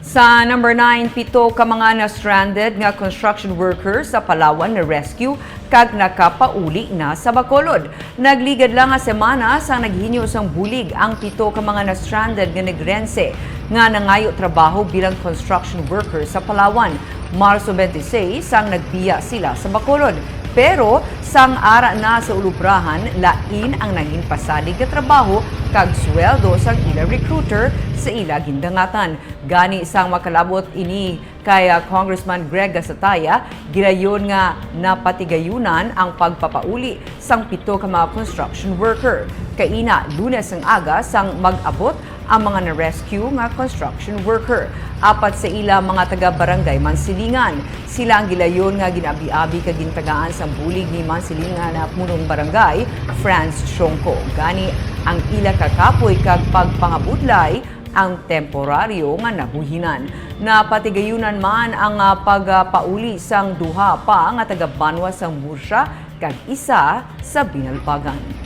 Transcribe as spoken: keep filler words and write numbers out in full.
Sa number nine, pito ka mga na-stranded nga construction workers sa Palawan na-rescue kag nakapauli na sa Bacolod. Nagligad lang nga semana sang naghinyo sang bulig ang pito ka mga na-stranded nga Negrense nga nangayo trabaho bilang construction worker sa Palawan. Marso twenty-six sang nagbiya sila sa Bacolod. Pero sang ara na sa ulubrahan, lain ang nangin pasalig nga trabaho kag sweldo sang ila recruiter sa ila gindangatan. Gani, sang makalabot ini kay, ah, Congressman Greg Gasataya, gilayon nga napatigayunan ang pagpapauli sang pito ka mga construction worker. Kaina, Lunes ang aga sang mag-abot ang mga na-rescue nga construction worker. Apat sa ila mga taga Barangay Mansilingan. Sila ang gilayon nga gin-abi-abi kag gintagaan sang bulig ni Mansilingan na punong barangay, Franz Shongko. Gani, ang ila ka kapoy kag pagpangabudlay ang temporaryo nga nabuhinan. Napatigayunan man ang, ah, pagpauli sang duha pa nga taga-banwa sang Murcia kag isa sa Binalbagan.